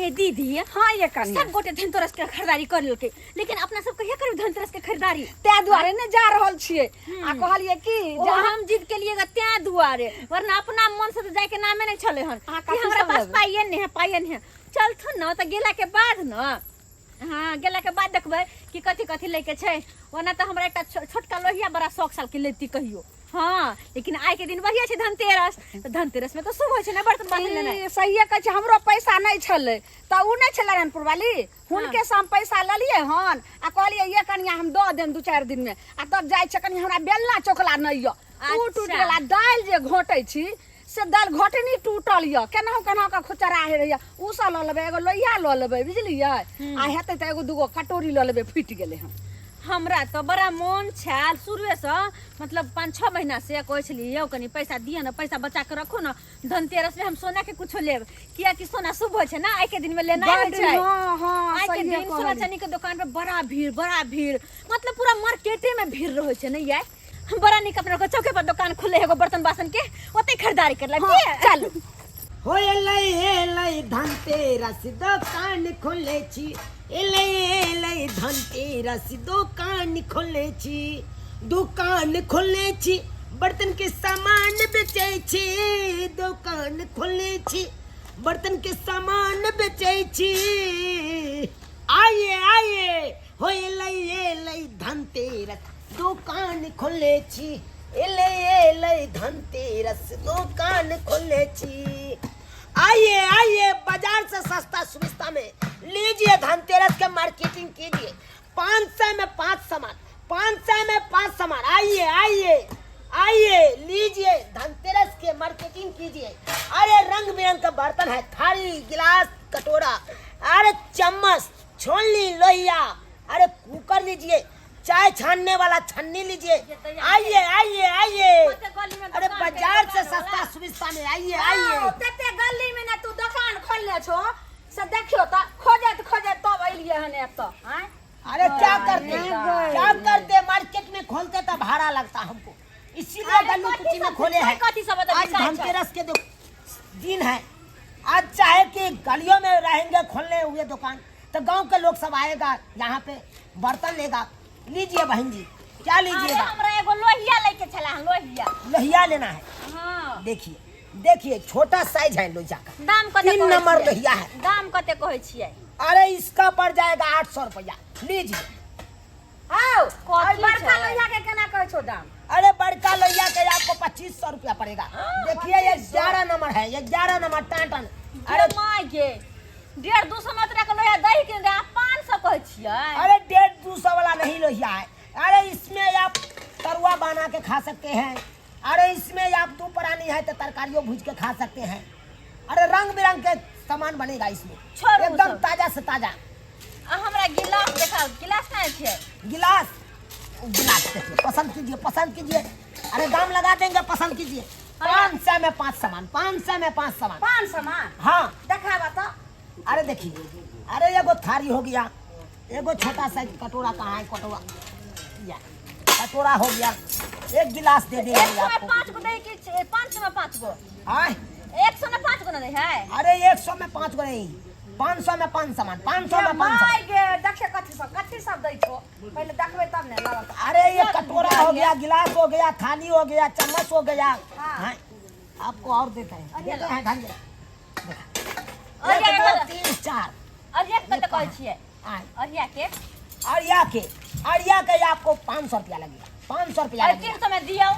ये दीदी। हाँ ये कनिया। सब गोटे धनतेरस के खरीदारी कर लेलकै, लेकिन अपना सब कहिया करब धनतेरस के खरीदारी? तैं दुआरे ने जा रहल छियै आ कहलियै कि ओ जे हम जिद के लिए तैं दुआरे, वरना अपना मन से तो जाय के नामे नहीं छले हन। अहाँ कि कथी हमरा सब पास लेबै? पाइए नहीं है, पाइए नहीं है। चलथुन न तऽ गेला के बाद न, हाँ गेला के बाद देखबै कि कथी कथी लैके छै। ओना तऽ हमरा एकटा छोटका लोहिया बड़ा शौक साल के लेती कहियो। हाँ, लेकिन आइ के दिन बढ़िया छै धनतेरस, तऽ धनतेरस में तऽ शुभ होइ छै ने बर्तन बासन लेनाइ। ई सहिए कहै छै, हमरो पैसा नहि छलै तऽ उ नहि छलै रानपुर वाली, हुनके से हम पैसा लेलियै हन आ कहलियै ये कनिया हम दऽ देम 2-4 दिन में। आ तब जाइ छै कनि हमरा बेलना चौकला नहि यऽ, उ टूटि गेल। आ दालि जे घोटै छी से दालि घोटनी टूटल यऽ, केनाहु केनाहु कऽ खुचरा होइ रहैए, उ सब लऽ लेबै, एगो लोहिया लऽ लेबै, बुझलियै? आ हेतै तऽ एगो दूगो कटोरी लऽ लेबै, फुटि गेलै हन। हमरा तऽ बड़ा मोन छल शुरुएसँ, मतलब 5-6 महीना से कहै छलियै यौ कनि पैसा दिअ ने, पैसा बचा कऽ रखू ने, धनतेरस में हम सोना के कुछो लेब, कियाकि सोना शुभ होइ छै ने, आइ के दिन में लेनाइ होइ बड्ड, छै। हाँ, हाँ, आइ के सहिए दिन सोना कहलियै। चानी के दुकान पे बड़ा भीड़, बड़ा भीड़, मतलब पूरा मार्केटे में भीड़ रहै छै ने यार। हम बड़ा नीक अपना चौके पर दुकान खुले एगो बर्तन बासन के, ओते खरीदारी कर लेब। हाँ, चलू। हो एलै एलै धनतेरस दोकान खोले छी, एलै एलै धनतेरस दोकान खोले छी, दुकान खोले छी, बर्तन के सामान बेचै छी, दोकान खोले छी, बर्तन के सामान बेचै छी। आइए आइए, हो एलै एलै धनतेरस दोकान खोले छी, एलै एलै धनतेरस दोकान खोले छी। आइए आइए, बाजार से सस्ता सुविस्ता में लीजिए, धनतेरस के मार्केटिंग कीजिए। 500 में 5 सामान, 500 में 5 सामान। आइए आइए आइए, लीजिए, धनतेरस के मार्केटिंग कीजिए। अरे रंग बिरंग का बर्तन है, थाली गिलास कटोरा, अरे चम्मच छोलनी लोहिया, अरे कुकर लीजिए, चाय छानने वाला छन्नी लीजिए। आइए आइए आइए, अरे बाजार से सस्ता सुविस्ता में आइए आइए। तते गली में ना तू दुकान खोलने छो से देखियो त खोजत खोजत तब एलियै हन एतऽ। आँय? अरे क्या करते, क्या करते, मार्केट में खोलते तो भाड़ा लगता हमको, इसीलिए अरे गली कथी कुची में सब खोले हैं। कथी सब आज बिकाइ छै? धनतेरस के दिन है, आज चाहे कि गलियों में रहेंगे खोलने हुए दुकान तो गांव के लोग सब आएगा यहाँ पे बर्तन लेगा। लीजिए बहन जी, क्या अरे लीजिएगा? हमरा एगो लोहिया लेके छला हन, लोहिया। लोहिया लेना है? हाँ। देखिए देखिए, छोटा साइज है लोहिया का। दाम कते 3 कहै नंबर छियै? लोहिया है। दाम कते कहै छियै? अरे इसका पड़ जाएगा 800 रुपया, लीजिए। आओ, कथी और बड़का छै? लोहिया के केना कहै छौ दाम? अरे बड़का लोहिया के आपको 2500 रुपया पड़ेगा। देखिए ये 11 नंबर है, ये 11 नंबर टान टान। अरे my गे, 150-200 में ओतरा के लोहिया दही के दे, 500 कहै छियै। अरे 150-200 वाला नहीं लोहिया है। अरे इसमें आप तरुआ बना के खा सकते हैं, अरे इसमें आप 2 प्राणी है तो तरकारियों भूज के खा सकते हैं। अरे रंग बिरंग के सामान बनेगा इसमें, छोड़ू एकदम सब। ताजा से ताजा। आ हमरा गिलास देखाउ, गिलास कहाँ छै? गिलास, गिलास देखिए, पसंद कीजिए, पसंद कीजिए। अरे दाम लगा देंगे, पसंद कीजिए। 500 में 5 सामान, 500 में 5 सामान। 5 सामान? हाँ। देखाबा तो। अरे देखिए, अरे एगो थाली हो गया, एगो छोटा सा कटोरा, कहाँ है कटोरा? या कटोरा हो गया, एक गिलास दे देंगे 100 में आपको। 5 गो दे कि 500 में 5 गो? आय? 100 में 5 गो ना दे है? अरे 100 में 5 गो नहीं, 500 में 5 सामान, 500 में 5 my सामान। गे, देखिए कथी सब, कथी सब दै छो, पहले देखबै तब ने लगत। अरे ये कटोरा हो गया, गिलास हो गया, थाली हो गया, चम्मच हो गया। हाँ। हाँ, आपको और देते हैं, देते हैं धनिया। और एक, ये दो, कटोरा। 3, 4। और ये कते कहै छियै? आय। अरिया के? अरिया के, अरिया के आपको 500 रुपया लगेगा, 500 रुपया अरे लगेगा। 300 में दियौ।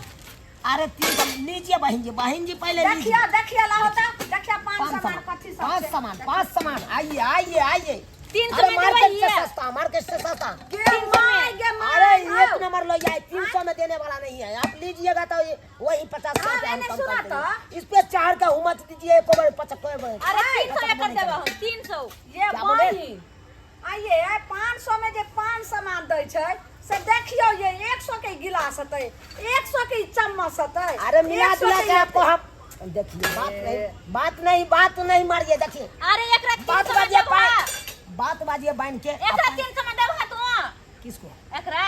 अरे 300 लीजिए बहन जी, बहन जी पहले लीजिए। देखियो, देखियो ला होता, देखियो 5 5 सामान, सामान, कथी सब 5 छै। सामान, 5 सामान। आइए आइए आइए। 300 अरे में मार्केट से देबै ये। सस्ता, मार्केट से सस्ता। गे my, गे my, अरे एक आओ। नंबर लो जाए, 300 में देने वाला नहीं है। आप लीजिएगा तो ये वही 50 हाँ, रुपया हम मैंने कम सुना कर देंगे। तो। इस पे 4 का उमत दीजिए, एक बार 75 बार। अरे 300 में कर नहीं देबै हम, 300। ये क्या बोले? बहिन, आइए, 500 में जे 5 सामान दै छै से देखियो, ये 100 के गिलास हेतै, 100 के चम्मच हेतै। अरे मिला 100 जुला के के आपको हम देखिए, बात नहीं, बात नहीं, बात नहीं मारिए, देखिए। अरे एकरा तीन बात सौ में बाजिए देबहा। बात बाजिए बांध के। एकरा 300 में देबहा तू? किसको? एकरा।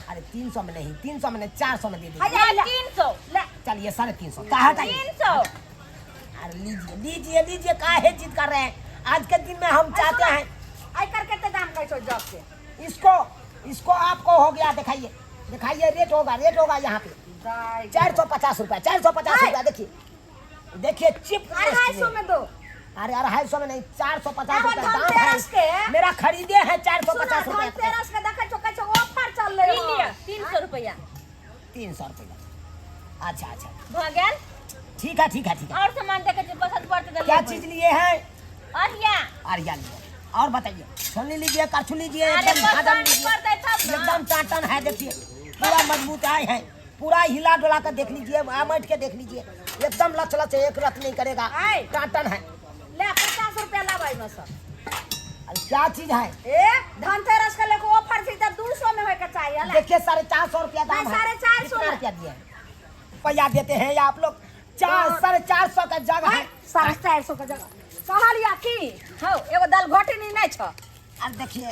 अरे 300 में नहीं, 300 में नहीं, 400 में दे दीजिए। अरे, ले, 300। ले। चलिए 350। कहाँ हटाइए? 300। अरे लीजिए लीजिए लीजिए, काहे जिद कर रहे हैं? आज के दिन में हम चाहते हैं। आइ कर कते दाम कहै छौ जग के? इसको इसको आपको हो गया, दिखाइए दिखाइए, रेट होगा, रेट होगा यहाँ पे 450 रुपया, 450 रुपया। देखिए देखिए चिप 250 में दो। अरे 250 में नहीं, 450 एगो रुपया दाम धनतेरस है। के। मेरा खरीदे हैं 450 रुपया। धनतेरस के देखै छौ, कहै छौ ऑफर चललै ई लिअ 300 रुपया। 300 रुपया, अच्छा अच्छा भऽ गेल। ठीक है ठीक है ठीक है। और सामान देखै छी पसंद पड़तै तऽ क्या लेबै। चीज लिए हैं? अरिया। अरिया लिए। और बताइए, छोलनी लीजिए, करछुल लीजिए, अरे एकदम पसंद भाजन लीजिए, पड़तै तब ना। एकदम टाटन है, देखिए पूरा मजबूत आए है, पूरा हिला डुला कर देख लीजिए, आमट के देख लीजिए, एकदम लच लच एक रत नहीं करेगा, आए। टाटन है। ले 50 रुपया लाबै में से। अरे क्या चीज है? ए धनतेरस के लेके ऑफर छै तऽ 200 में होय के चाही हला। देखिए 450 रुपया दाम नहीं, है। 450 कितना में। रुपया दिए हैं? रुपया देते हैं या आप लोग? चार 450 का जग है। 450 के जगह कहलिया की हौ एगो दाल घोटनी नहीं छ। अरे देखिए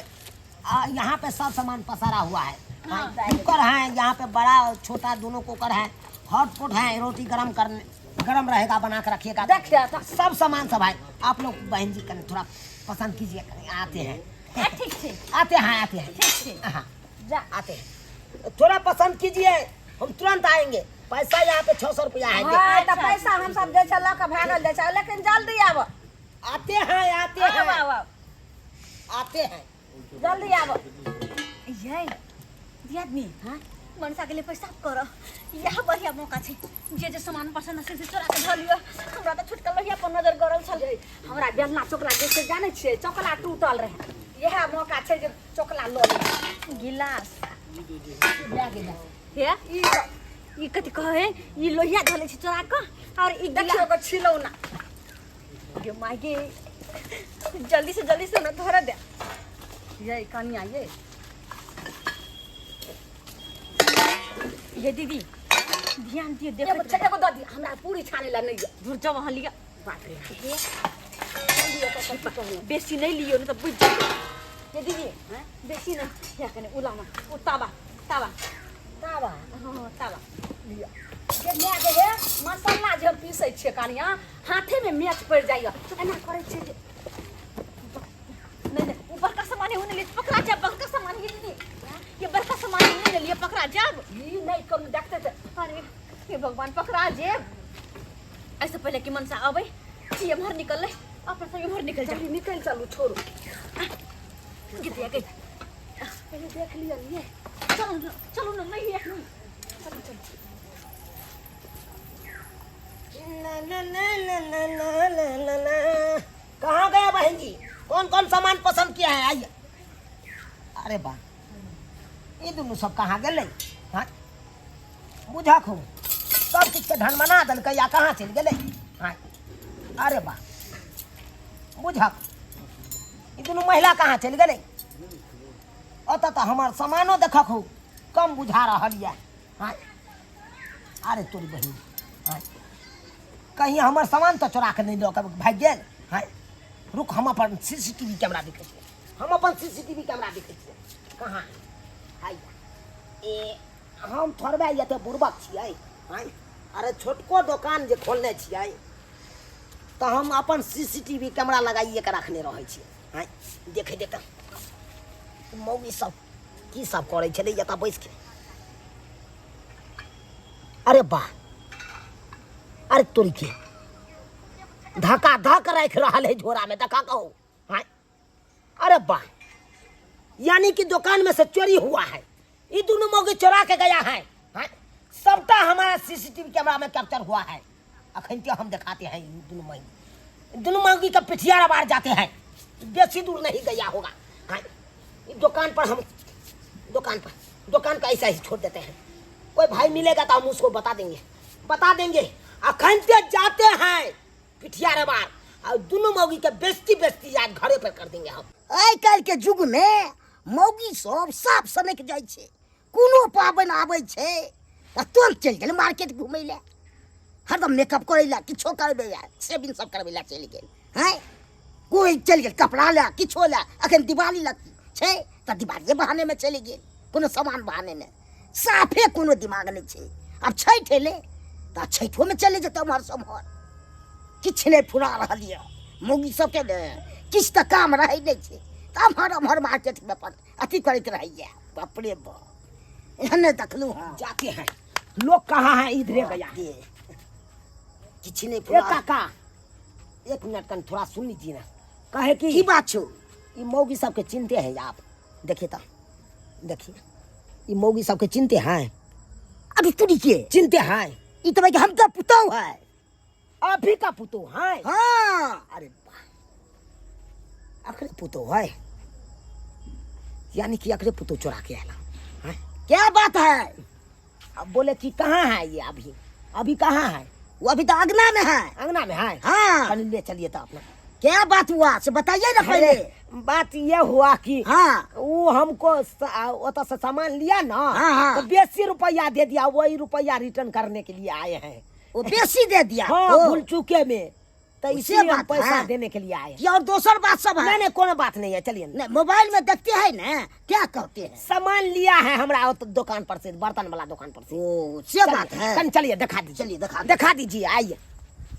यहाँ पे सब सामान पसारा हुआ है। हाँ, कुकर है यहाँ पे, बड़ा और छोटा दोनों कुकर है, हॉट पॉट है, रोटी गरम करने गरम रहेगा, बना के रखिएगा। देखिए तो सब सामान सब है। आप लोग बहन जी करें थोड़ा पसंद कीजिए, करें आते हैं। ठीक है, आते हैं, आते हैं, ठीक है, हाँ जा आते हैं, थोड़ा पसंद कीजिए, हम तुरंत आएंगे। पैसा यहाँ पे 600 रुपया है। हाँ तो पैसा हम सब जे छै लऽ के भागल जाइ छै, लेकिन जल्दी आब। आते हैं, आते हैं, आब आब आते हैं, जल्दी आब। ये दियादनी, हाँ मनसा के लिए पैसा कर, यह बढ़िया मौका छै, जे जे सामान पसंद আছে से चोरा के धऽ लिअ। हमरा तऽ छोटका लोहिया पर नजर गड़ल छल। हमरा बेलना चोकला जे छै जानै छियै, चोकला टूटल रहै, इएह मौका छै जे चोकला लऽ ली। गिलास लए गेलै। हे ई ई कथी कहै, ई लोहिया धऽ लै छै चोरा कऽ, और ई देखियौ एगो छिलौना। गे माय गे, जल्दी से जल्दी से हमरा धरऽ दे। ये कनिया ये ये दीदी ध्यान दियो, एगो देखो छै, एगो दऽ दिअ, हमरा पूरी छानै लए नहि यऽ। दूर जाओ, वहाँ लिअ। बाप रे, हे बेसी नहीं लियो, नहीं तो बुझ जाओ। ये दीदी बेसी ना, या कने उलामा उ तावा, तावा तावा, हाँ तावा लिअ। जे माय गे हे मसाला जे हम पीसै छियै कनिया, हाथे में मेच पड़ि जाइए, एना करै छियै जे नहीं नहीं, उ बड़का सामान है, उ नहीं लिए पकड़ा जा, बड़का सामान है दीदी, ये बड़का सामान है, नहीं लिए पकड़ा जा। ई नहीं करू देखते तऽ। अरे हे भगवान, पकड़ा जे ऐसे पहले कि मनसा आबै, छी एम्हर निकललै, अपन सब एम्हर निकल जा। जल्दी निकलि चलू, छोड़ू। गिर गई। पहिले देख लिअ ने। चलो न, चलो न, नहीं है। चलू चलू। ना ना ना ना ना ना ना ना ना। कहाँ गया बहन जी? कौन कौन सामान पसंद किया है? आइए। अरे बा, ये दोनों सब कहाँ गेलै? हाँ बुझा खूब सब किछु के धन बना देलकै या कहाँ चलि गेलै? हाँ अरे बा, बुझक ई दुनू महिला कहाँ चलि गेलै? ओतऽ तऽ हमर सामानो देखक हो कम बुझा रहल यऽ। हाँ अरे तोरी बहिन, हाँ कहीं हमर सामान तऽ चोरा के नहि लऽ कऽ भागि गेल? हाँ रुक, हम अपन C C T V camera देखै छियै, हम अपन C C T V camera देखै छियै कहाँ है। ए हम थोड़बे एते बुड़बक छियै? आँय अरे छोटको दोकान जे खोलने छियै तऽ हम अपन C C T V camera लगाइए के रखने रहै छियै। आँय देखै दे तऽ मौगी सब की सब करै छलै एतऽ बैस के। अरे वाह, अरे तोरी के धक्का धक राखि रहल है झोरा में, धक्का कहू। हाँ अरे वाह, यानी कि दुकान में से चोरी हुआ है, ये दोनों मौगी चोरा के गया है। हाँ सबटा हमारा सीसीटीवी कैमरा में कैप्चर हुआ है। अखन के हम दिखाते हैं दोनों मौगी, दोनों मौगी का पिठियारा बाहर जाते हैं, बेसी दूर नहीं गया होगा। हाँ दुकान पर हम दुकान पर दुकान का ऐसा ही छोड़ देते हैं, कोई भाई मिलेगा तो हम उसको बता देंगे, बता देंगे। अखन के जाते हैं पिठियारा बाहर और दोनों मौगी के बेइज्जती बेइज्जती आज घरे पर कर देंगे हम। आइ काल्हि के युग में मौगी सब साफ सनक जाइ छै, कोनो पाबनि आबै छै तऽ तुरंत चलि गेल मार्केट घुमै लए, हरदम मेकअप करै लए, किछो करबै लए, सेविंग सब करबै लए चलि गेल। हँ कोइ चलि गेल कपड़ा लए, किछो लए। अखन दिवाली लग छै तऽ दिवालिए बहानेमे चलि गेल, कोनो सामान बहानेमे। साफे कोनो दिमाग नहि छै। आब छठि एलै तऽ छठिओमे चलि जेतै एम्हर सम्हर, किछु नहि फुरा रहल यऽ मौगी सबके ने। किछु तऽ काम रहै नहि छै तऽ एम्हर एम्हर मार्केटमे अपन अथी करैत रहैए। बाप रे बाप, एहन नहि देखलहुँ हँ। जाते हैं लोग कहाँ है, इधरे गया। किछु नहि ए पूरा। काका एक मिनट कन थोड़ा सुन लीजिए ना, कहे कि की बात छौ? ई मौगी सबके चिन्हते हैं आप? देखिए तो, देखिए ई मौगी सबके चिन्हते हैं? अभी तुरी के चिन्हते हैं? ई तऽ भाई हम तो पुतहु है। अभी का पुतहु है? हाँ। अरे वाह, अखरे पुतहु है, यानी कि अखरे पुतहु चुरा के आला हैं? क्या बात है? अब बोले कि कहाँ है ये अभी, अभी कहाँ है? वो अभी तो अंगना में है। अंगना में है? हाँ। कल ले चलिए तो अपना। क्या बात हुआ से बताइए ना पहले। अरे, बात ये हुआ कि हाँ। वो हमको ओतऽ से सामान लिया ना, हाँ, हाँ। तो बेसी रुपया दे दिया, वही रुपया रिटर्न करने के लिए आए हैं। वो बेसी दे दिया? हाँ, ओ। भूल चुके में तो उसे इसीलिए हम बात पैसा है। देने के लिए आए हैं। कि और दोसर बात सब है? नहीं नहीं, कोनो बात नहीं है, चलिए। नहीं, मोबाइल में देखते हैं ना क्या कहते हैं। सामान लिया है हमरा ओत दुकान पर से, बर्तन वाला दुकान पर से। ओ से चलिए, बात है। कन चलिए दिखा दीजिए। चलिए, दिखा दिखा दीजिए, आइए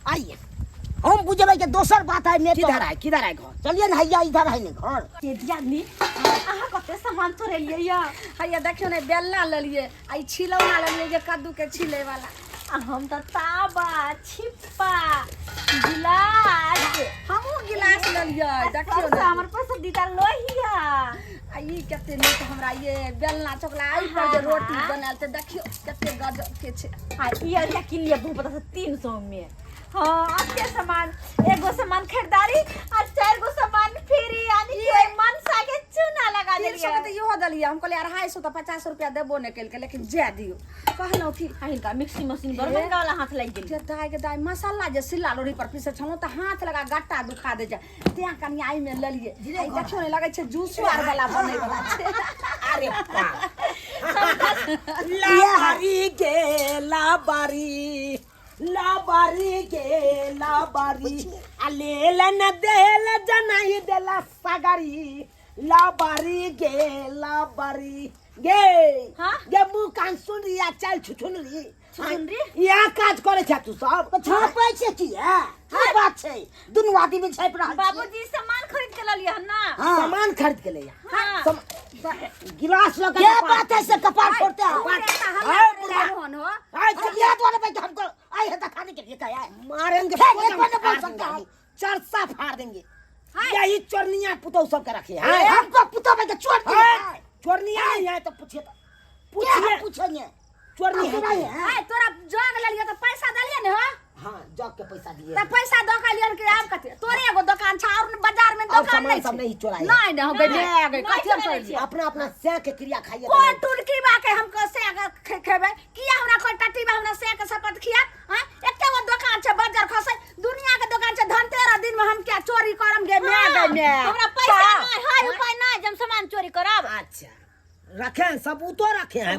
आइए। हम बुझबै के दोसर बात है। मैं तो- किधर है, किधर है घर? चलिए ना, हैया इधर है ने घर। के दियादनी, अहाँ कते सामान चोरेलियै या? हैया देखियौ ने, बेलना लेलियै आ ई छिलौना लेलियै जे कद्दू के छिलै वाला। आ हम तऽ ताबा, छिप्पा, गिलास। हमहूँ गिलास लेलियै। आ देखियौ सबसँ ने, हमर पसंदीदा लोहिया। आ ई कते नीक हमरा ये बेलना चोकला, एहि पर जे रोटी बनायल छै, देखियौ कते गजब के छै। आ ई अरिया किनलियै बहुत पता 300 में। हाँ, अते सामान, एगो सामान खरीदारी आ चार गो सामान फ्री, यानी कि ओहि मनसा के चूना लगा 300 के देलियै। तऽ इहो देलियै। हम कहलियै 250 तऽ 50 रुपया देबो नहि केलकै, लेकिन जाय दियौ, कहलहुँ कि आ हिनका मिक्सी मशीन बड़ महंगा वाला हाथ लागि गेल। जे दाय के दाय, मसाला जे सिल्ला लोढ़ी पर पीसै छलहुँ तऽ हाथ लगा गट्टा दुखा दै छै, तें कनि एहिमे लेलियै। आ ई देखियौ ने, लगै छै जूसो आर वाला बनै वाला छै। अरे वाह, लाबारी गे लाबारी, लाबारी गे लाबारी, आ लेल न देल जनाई देला सागरी, लाबारी गे लाबारी गे। हाँ? गे मुँह कान सुन रही आ चल छुछुन रही। छुछुनरी? यहाँ काज करे छै तू सब? तऽ छापै छै की है? की बात छै? दुनू आदमी छापि रहल छियै। बाबूजी सामान खरीद के ललियै हन ना? हाँ। सामान खरीद के ले आ। हाँ। गिलास लऽ के क्या कपार बात है से कपार फोड़ते हैं? पूरे तऽ हल्ला अरे करै बुढ़ा। छलहुँ हन हो। आइ अरे याद वाले भाई हमको आए हैं दिखाने के लिए कहा है। मारेंगे, खेल, फोटो एक बार नहीं बोल फाड़ सकता देंगे। है। चरसा फाड़ देंगे। यही चोरनिया पुतौ सब के रखे हैं। अरे हमको पुतौ भाई के चोर दिए हाँ, है। चोरनिया नहीं है तो पूछिए तो। क्या हम पूछिए। पूछेंगे? चोरनी है आप नहीं कि? है। आइ तोरा जग लेलियै तऽ पैसा देलियै ने हो? हाँ, जग के पैसा दिए। तऽ पैसा दऽ के एलियै कि आब कथी? तोरे एगो दोकान छै और बाजार में और दोकान सामान नहीं सब छै। नहीं चोराए। नहीं नहीं, हम गए गए नहीं कथी हम चोरेने चोरेलियै? छियै। अपना अपना सै के क्रिया खाइए। कोन टुनकी बा के हम से खेबै? किया हमरा कोई टट्टी बा हमरा से के शपथ खिया? हाँ, एते गो दोकान छै बाजार खसै, दुनिया के दोकान छै, धनतेरस दिन में हम क्या चोरी करम गे my गे my? हमरा पैसा नहीं है, उपाय नहीं जे हम सामान चोरी करब। अच्छा रखे हैं, सबूतो रखे हैं,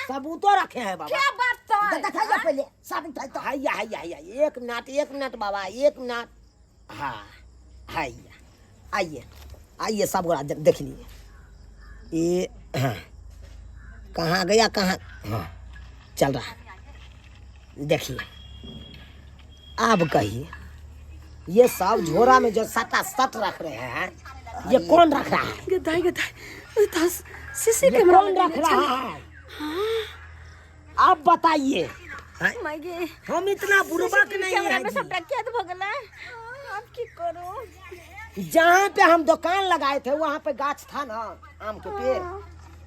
सबूतो रखे हैं बाबा। क्या बात तो दिखाइए पहले साबित है तो। हैया हैया हैया, एक मिनट एक मिनट बाबा, एक मिनट। हाँ हैया, आइए आइए सब गोरा देख लिए। ये हाँ कहाँ गया, कहाँ? हाँ चल रहा है, देखिए। अब कहिए ये सब झोरा में जो सटा सट रख रहे हैं, ये कौन रख रहा है? गे दाई गे दाई, ओइ तऽ सीसी ये कैमरा कौन रख रहा है? आप बताइए। माय गे, हम इतना बुड़बक नहीं कैमरा है में जी। सबटा कैद भ गेलै, अब की करू? जहाँ पे हम दुकान लगाए थे वहाँ पे गाछ था ना, आम के पेड़,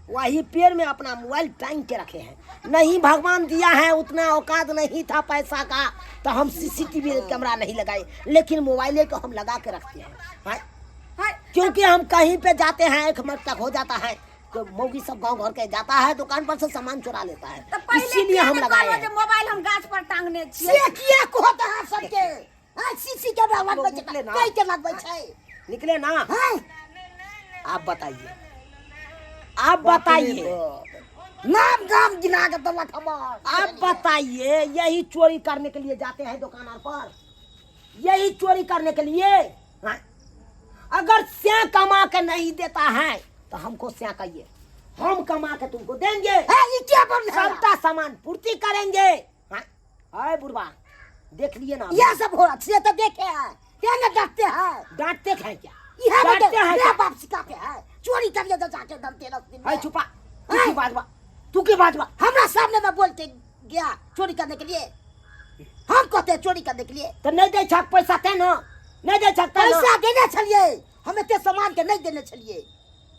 वही पेड़ में अपना मोबाइल टांग के रखे हैं। नहीं भगवान दिया है उतना औकात नहीं था पैसा का, तो हम सीसीटीवी कैमरा नहीं लगाए, लेकिन मोबाइले को हम लगा के रखते हैं। हाँ? क्योंकि हम कहीं पे जाते हैं, एक मिनट तक हो जाता है तो मौगी सब गांव घर के जाता है, दुकान पर से सामान चुरा लेता है, तऽ पहिले इसीलिए किया हम ने लगाए कहलहुँ हैं। जे मोबाइल हम गाछ पर टांगने छियै? से किया कहत अहाँ सबके? हाँ, सीसी कैमरा लगबै छै, निकले ना। कै के लगबै छै? निकले ना। हाँ? आप बताइए, आप बताइए। नाम गाम गिना के देलक हमर। आप बताइए, यही चोरी करने के लिए जाते हैं दुकान पर, यही चोरी करने के लिए। हाँ? अगर स्या कमा के नहीं देता है तो हमको स्या कहिए, हम कमा के तुमको देंगे। है, ये क्या बोल रहा है? सबका सामान पूर्ति करेंगे। हाँ? अरे बुढ़वा देख लिए ना, यह सब हो रहा है, तो देखे हैं, क्या ना डांटते हैं? डांटते हैं क्या? इहे डांटते हैं मेरा बाप सिखाते हैं चोरी करिए तो जाके धनतेरस दिन में। है छुपा, तू की बाजवा, तू की बाजवा? हमरा सामने में बोल के गया चोरी करने के लिए, हम कहते हैं चोरी करने के लिए। तो नहीं दे छक पैसा ते न, नहीं दे छक ते न। पैसा देने छलिए हम, एते सामान के नहीं देने छलिए।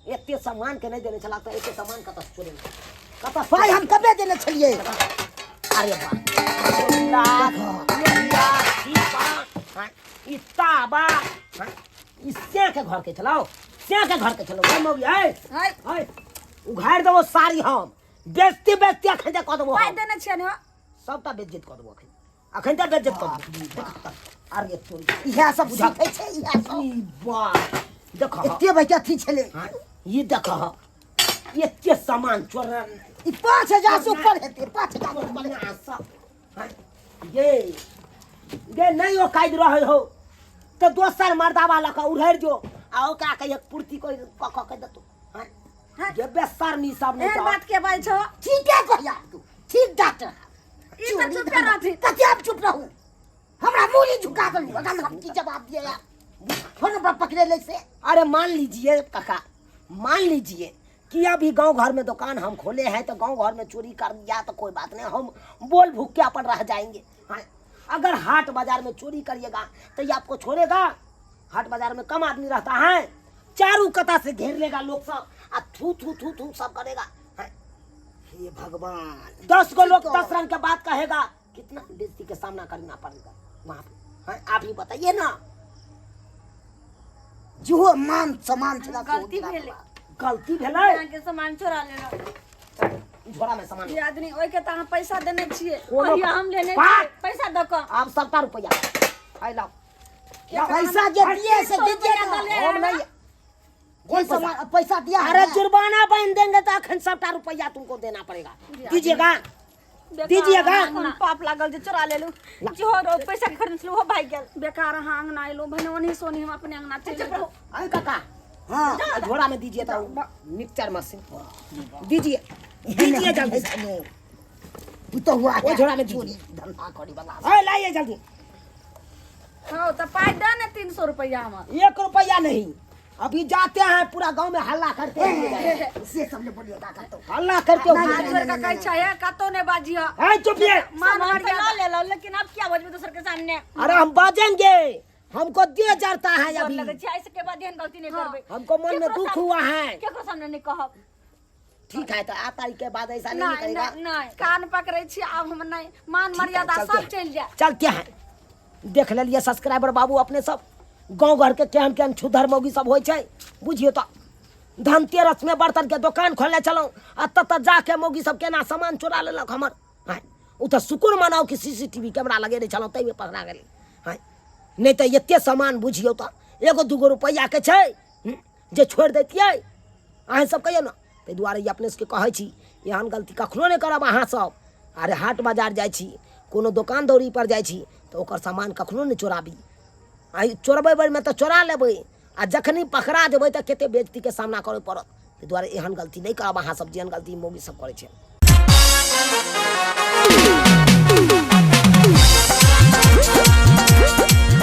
एते सामान के नहीं देने छला तो एते सामान कतऽ से चोरी कतऽ से? पाई हम कबे देने छलिए? अरे वाह, लोहिया, सीपा, हाँ, ई ताबा, हाँ, ई स्या के घर के चलाओ, स्या के घर के चलाओ। ए मौगी, ए, है। ए, उघारि देबो साड़ी हम, बेचती बेचती अखन जे कऽ देबो पाइ हम। देने छियै ने? सबटा बेज्जत कऽ देबो अखन, अखन तऽ बेज्जत कऽ देबो। अरे तोरी, इएह सब सीखै छै इएह सब। ई बाप, देखह। एते भाई अथी छलै। हाँ, ई देखह, एते सामान चोरन। ई 5000 से ऊपर हेतै, 5000 से ऊपर हेतै। सब हाँ, ये ये नहीं औकात रहे हो तो दोसर मर्दावा लऽ कऽ उड़ैर जो आ ओकरा के एक पूर्ति कर कऽ कऽ के देतो। हाँ, जे बेशर्मी सब नहीं एहन तो। बात के बाजै छौ? ठीके कहिया तू, ठीक डॉक्टर। ई तऽ चुपे रहथिन। कथी हम चुप रहू? हमरा मूड़ी झुका देलू, अगर हम की जवाब दिए यार, फोन पर पकड़े ले से। अरे मान लीजिए काका, मान लीजिए कि अभी गांव घर में दुकान हम खोले हैं तो गांव घर में चोरी कर दिया तो कोई बात नहीं, हम बोल भूख के अपन रह जाएंगे। हाँ, अगर हाट बाजार में चोरी करिएगा तो ये आपको छोड़ेगा? हाट बाजार में कम आदमी रहता है, चारू कता से घेर लेगा लोग सब आ थू थू थू थू सब करेगा। हाँ, हे भगवान, 10 गो लोग 10 रंग के बात कहेगा, कितना बेइज्जती के सामना करना पड़ेगा वहाँ पे। हाँ, आप ही बताइए ना। जो मान सम्मान छला से गलती ओ भेलै। गलती भेलै, अहाँके सामान चोरा लेलक। झोरा में सामान। ई आदमी ओहिके तऽ अहाँ पैसा देने छियै। कोनो अहिया हम लेने पाक। छियै, पैसा दऽ कऽ। आप सबटा रुपया आइ लाओ। पैसा जे दिए से दीजिए ना। हम नहीं कोई सामान पैसा दिया है अरे ना? जुर्माना बांध देंगे तो अखन सबटा रुपया तुमको देना पड़ेगा। दीजिएगा, दीजिएगा। कोन पाप लागल जे चोरा लेलू? जो रो पैसा के खरीदने छलहुँ, ओहो भागि गेल। बेकार अहाँ अंगना एलहुँ, भने ओनही से ओनही हम अपने अंगना चलि चुप रहू। अरे काका, हाँ, आ झोरा में दीजिए तो मिक्सचर मशीन दीजिए, दीजिए जल्दी से। पुतहु हुआ ओ झोरा में दीजिए। चोरी धंधा करे वाला। अरे लाइए जल्दी। हँ तऽ पाइ दे ने 300 रुपया हमर। 1 रुपया नहीं, अभी जाते हैं पूरा गांव में हल्ला करते हैं। से सब ने बोलिए काका तो हल्ला करते हुए। हाथ जोड़ के कहै छै, हे कतौ नहि बाजिह। ए, चुप ये। मान सामान तऽ मर्यादा। लऽ लेलहुँ, लेकिन आब किया बजबै दोसर के सामने? अरे हम बाजेंगे, हमको दिए जाता है डर अभी। लगै छै, ऐसे के बाद एहन गलती नहीं करबै। हमको मन में केकरो दुख हुआ है। केकरो सामने नहीं कहब। ठीक है, तो 8 तारीख के बाद ऐसा नहीं नहीं, करेगा। नहीं, नहीं, कान पकड़ै छी आब हम नहीं, मान ठीक है, मर्यादा चलते सब हैं। चलि जाए। चलते हैं। देख लेलिए सब्सक्राइबर बाबू अपने सब गांव घर के केहन केहन छुधर मौगी सब होइ छै। बुझियो तो धनतेरस में बर्तन के दुकान खोलने छलहुँ आ ततऽ जाके मौगी सब केना सामान चोरा लेलक हमर। हाँ, ओ तऽ शुक्र मनाउ कि सीसीटीवी कैमरा लगेने छलहुँ ताहिमे पकड़ा गेलै। हाँ, नहि तऽ एते सामान बुझियौ तऽ एगो दूगो रुपैआके छै जे छोड़ि दैतियै? अहाँ सब कहियौ ने। ताहि दुआरे ई अपने सबके कहै छी, एहन गलती कखनो नहि करब अहाँ सब। अरे हाट बाजार जाइ छी, कोनो दोकान दौरी पर जाइ छी तऽ ओकर सामान कखनो नहि चोराबी। आ ई चोरबै बेरमे तऽ चोरा लेबै आ जखनी पकड़ा जेबै तऽ कते बेइज्जतीके सामना करऽ पड़त। ताहि दुआरे एहन गलती नहि करब अहाँ सब, जेहन गलती मौगी सब करै छै।